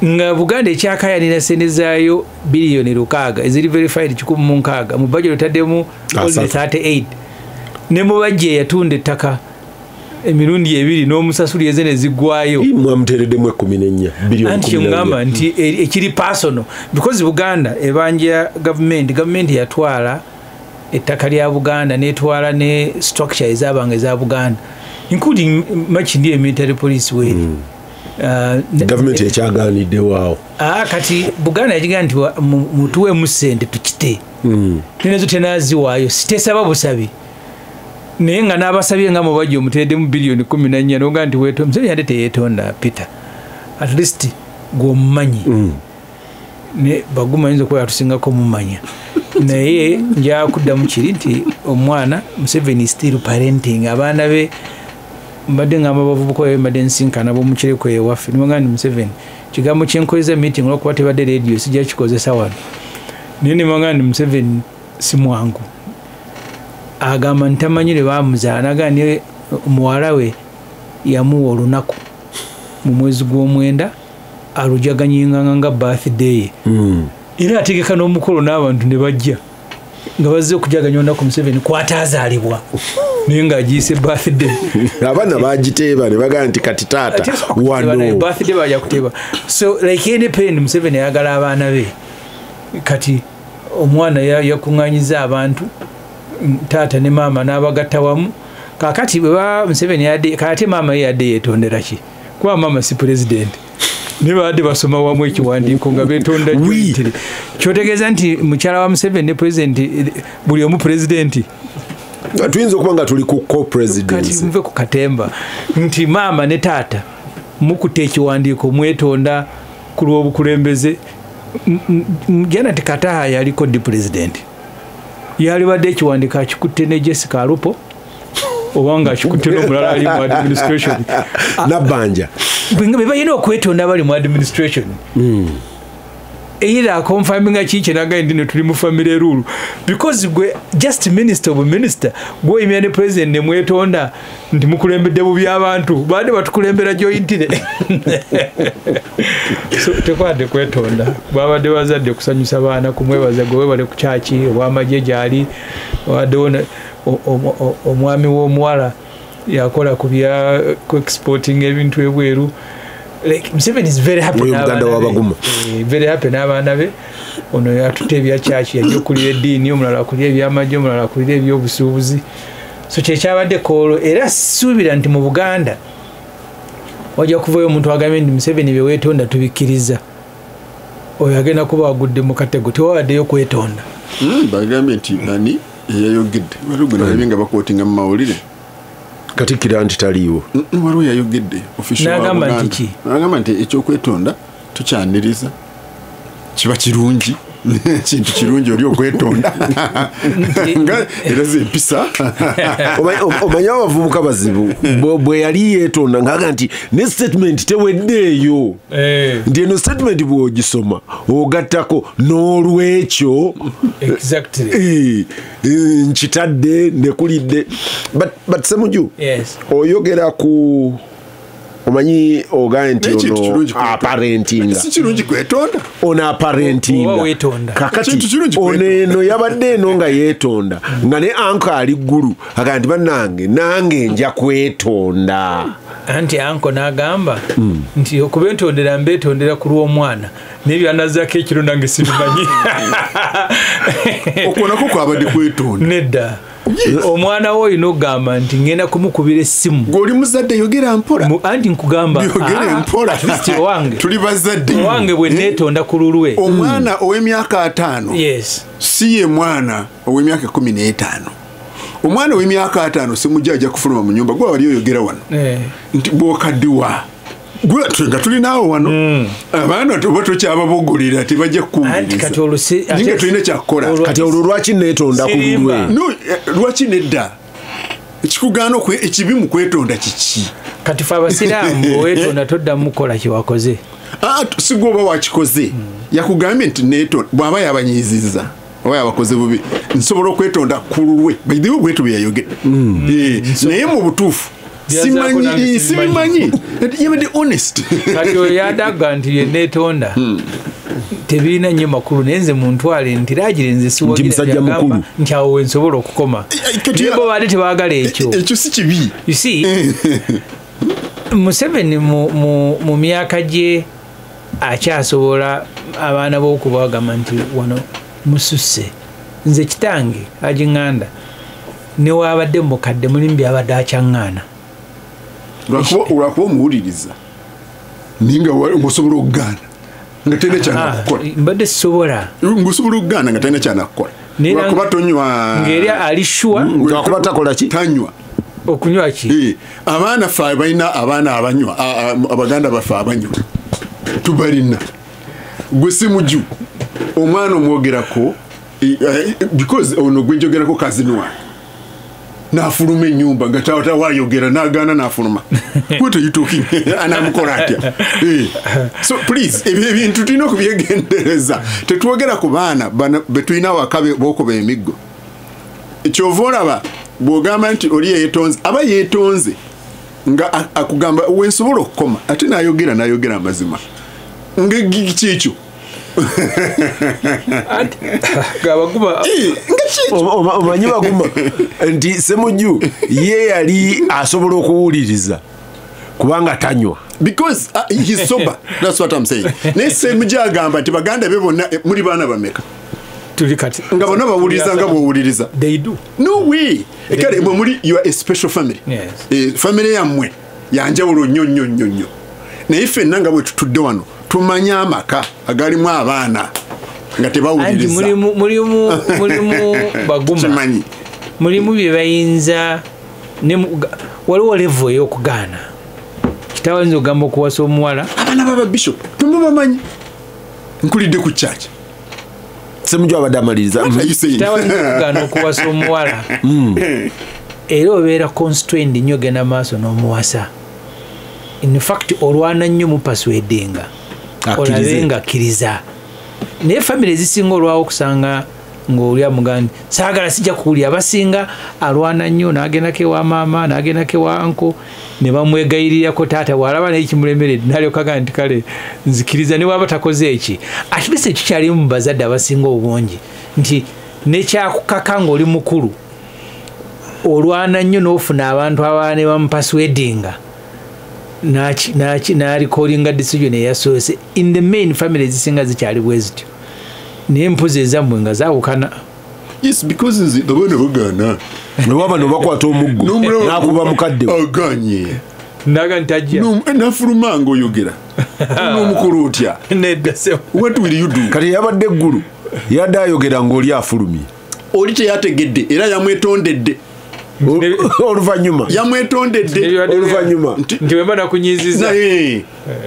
nga Buganda ekyakayanira sente zaayo biliyoni 6 eziri verified 160, mu budget otaddemu only 38. Ne mubajje yatunda ettaka emirundi ebiri n'omusasuli eze ne ziggwayo. Mwamuteereddemu 14 biliyoni. Anti kyengamba nti ekiri personal because Buganda ebanja gavumenti yatwala ettaka lya Buganda n'etwala ne structure ezabanga eza Buganda including Makindye military police we. Gavumenti ekyaganiddewo awo. Kati Buganda yagigaa nti mutuweemu ssente tukite. Nezo tenaziwaayo sitesaba busabi, naye nga n'abasabye nga mubajja omuteereddemu biliyoni 14 n'ogaa nti Museveni yadde teyeetonda. Peter, at least gw'omumanyi ne Baguma ayinza okuba yatusingako mumanya, naye nja kuddamu kiri nti omwana Museveni still parenting abaana be. Mbadde ngamba abavubuka oyo mbadde nsinkana b'omukireko ewaffe nibagaa nti Museveni kigambo kyenkozesa meeting olwokuba tebadde radio sijja kikozesa wano, naye nibagaa nti Museveni si mwangu. Agamba ntamanyi lwe baamuzaala, n'agamba naye muwala we yamuwa olunaku mu mwezi gw'omwenda alujaganyinganga nga birthday ye. Era ategeka n'omukolo n'abantu ne bajja nga bazze okujaganya olunaku Museveni kw'ataazaalibwa, naye ng'agiyise birthday. Abaana bagiteeba ne bagamba nti kati taata wano birthday bajja kuteeba. So like any parent, Museveni ayagala abaana be. Kati omwana yakuŋŋaanyiza abantu taata ne maama n'abagatta wamu. Kaakati bwe baba Museveni yadde kaate maama ye yadde yeetondera ki? Kuba maama si president. Ne babadde basoma wamu ekiwandiiko nga beetonda jointly. Kyotegeeza nti mukyala wa Museveni ne president buli omu president. Tuyinza okuba nga tuli ku co-presidency. Kati nve ku katemba nti maama ne taata mukutte ekiwandiiko mwetonda ku lw'obukulembeze. Janet Kataha yaliko di president. Yalibadde ekiwandiiko akikutte ne Jessica Alupo oba nga akikutte n'omulala ali mu administration. Nabbanja. Be balina okwetonda bali mu administration. Era akonfaminga kiki nagaye ndi tuli mu family rule because gwe just minister of minister gwe imya ne president ne mwetonda nti mukulembedde bubi abantu bade batukulembera jointire. So tekwadde kwetonda babadde bazadde kusanyusa baana kumwebaza gwe bale ku church obwamagye gyali wadde omwami w'omuwala yakola ku bya exporting ebintu ebweru. Like Museveni is very happy n'abaana be. Very happy n'abaana be. Ono yatutte ebya church yajja okulira eddiini, omulala akulira ebyamagye, omulala akulira ebyobusuubuzi. So kyekyabadde koolo era suubira nti mu Buganda wajja kuvayo omuntu agambye nti Museveni bye weetonda tubikkiriza. Oyo agenda kuba agudde mu katego, tewabaddeyo kwetonda. Bagambye nti ani eyayogedde waliwo gwe nalabye nga bakwotinga mu mawulire. Katikkiro nti taliiwo. Waliwo yayogedde official wa Buganda. N'agamba nti ekyokwetonda tukyaniriza kiba kirungi kintu kirungi oli okwetonda nga era zempisa. Omanyi abavubuka bazibu bwe yali yeetonda ng'aga nti ne statement teweddeeyo nti eno statement bw'ogisoma ogattako n'olwekyo exactly nkitadde nekulidde. But Ssemujju, yes, oyogera ku omanyi ogaye nti ono aparentinga si kirungi kwetonda, ono aparentinga kakati ono eno yabadde eno nga yeetonda nga ne anko ali ggulu agamba nti bannange nange nja kwetonda. Anti anko n'agamba nti okubentondera mbetondera ku lw'omwana n'ebyanazzaako ekiro nange sibimanyi. Okwo nakwo kwabadde kwetonda. Nedda. Omwana wo olina okugamba nti ngenda kumukubira essimu. Gw'oli muzadde yogera mpola. Anti nkugamba yogera mpola. At least owange. Tuli bazadde. Owange bwe neetonda ku lulwe. Omwana ow'emyaka 5. Yes. Si ye mwana ow'emyaka 15. Omwana ow'emyaka 5 Ssemujju ajja kufuluma mu nnyumba gwe wali oyogera wano. Nti bw'okaddiwa. Gwe nga tuli naawe wano. Abaana oba tokyababogolera tebajja kukuwuliriza. Ninga tulina kyakukola. Kati olwo lwaki neetonda ku lulwe? No, lwaki nedda? Ekikugaana ekibi mu kwetonda kiki? Kati fe abasiraamu weetonda toddamu kukola kye wakoze. Si gwe oba wakikoze. Yakugambye nti neetonda bw'aba yabanyiizizza oba yabakoze bubi nsobola okwetonda ku lulwe. By the way bwetyo bye yayogedde. Naye mu butuufu simanyi sibimanyi. Yabadde honest. Kati oyo yadaga nti ye neetonda tebirina nnyo makulu naye nze muntwale nti laagire nze siwagira byagamba nti awo we nsobola okukoma. Naye bo baali tebaagala ekyo. Ekyo si kibi. You see, Museveni mu myaka gye akyasobola abaana b'okubagamba nti wano mususse. Nze kitange Haji Nganda ne waabadde mukadde mulimu byabadde akyaŋŋaana. Lwakuba omuwuliriza ninga ng'osobola okugaana nga talina kyanakukola. Mbadde sisobola. Ng'osobola okugaana nga talina kyanakukola. Lwakuba tonywa. Ng'eri ali sure. Lwakuba takola ki? Tanywa. Okunywa ki? Abaana ffe balina abaana abanywa, abaganda baffe abanywa tubalina. Gwe Ssemujju omwana omwogerako because ono gwe njogerako cousin wange n'afuluma ennyumba nga tawayogera n'agaana n'afuluma. What are you talking? Anamukola atya? So please ebyo ebintu tulina okubyegendereza. Tetwogera ku baana be tulina awaka b'okuba emiggo. Kyova olaba bw'ogamba nti oli yeetonze aba yeetonze nga akugamba wensobola okukoma ate n'ayogera n'ayogera amazima. Nga kiki ekyo? Omanyi Baguma nti Ssemujju ye yali asobola okuwuliriza kubanga tanywa. Because he's sober. That's what I'm saying. Naye Ssemujju agamba nti baganda be bonna muli baana bameka? Tuli kati. Nga bonna bawuliriza nga bw'owuliriza. They do. No way. Kale mwe muli you are a special family. Yes. Family yammwe yanjawulo nnyo nnyo nnyo nnyo. Naye ffenna nga bwe tutudde wano tumanye amaka agalimu abaana nga tebawuliriza. Anti mulimu Baguma. Kimanyi. Mulimu bye bayinza waliwo level ey'okugaana. Kitaawe ayinza okugamba okuwasa omuwala. Abaana baba bishop temubamanyi. Nkulidde ku church. Ssemujju abadde amaliriza. Kitaawe ayinza okugaana okuwasa omuwala. Era obeera constrained nnyo ogenda maaso n'omuwasa. In fact olwana nnyo mupaswedinga. Olabe nga akkiriza. Naye famire ezisinga olwawo okusanga ng'oli amugandi saagala sijja kuwulira, abasinga alwana nnyo n'agendako ewa maama n'agendako ewa anko ne bamwegayirirako taata bw'alaba naye kimulemeredde n'alyoka agamba nti kale nzikiriza ne bw'aba takoze eki. At least ekikyalimu mu bazadde abasinga obungi nti nekyakukaka ng'oli mukulu olwana nnyo n'ofuna abantu abalala ne bamupaswedinga n'alikolinga decision eyasoose. In the main family ezisinga zikyali bwe zityo, naye mpozi ezammwe nga zaawukana. Yes, because nze abaana bagaana. Ewa bano bakwata omuggo n'akuba mukadde we. Aganye naga ntajja nafuluma ng'oyogera n'omukulu otya. Nedda sebo. What will you do? Kati yabadde eggulu yadde ayogera ng'oli afulumye. Oli teyategedde era yamwetondedde. Oluvannyuma yamwetondedde oluvannyuma nti wemba nakunyiziza naye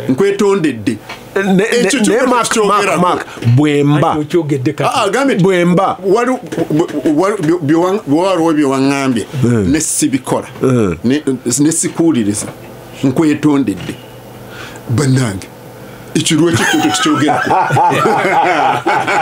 nkwetondedde. Naye Mark bwemba okyogedde kati agambye bwemba waliwo byewaŋŋambye ne sibikola ne sikuwuliriza nkwetondedde. Bannange ekirwa ekyo tukyogerako.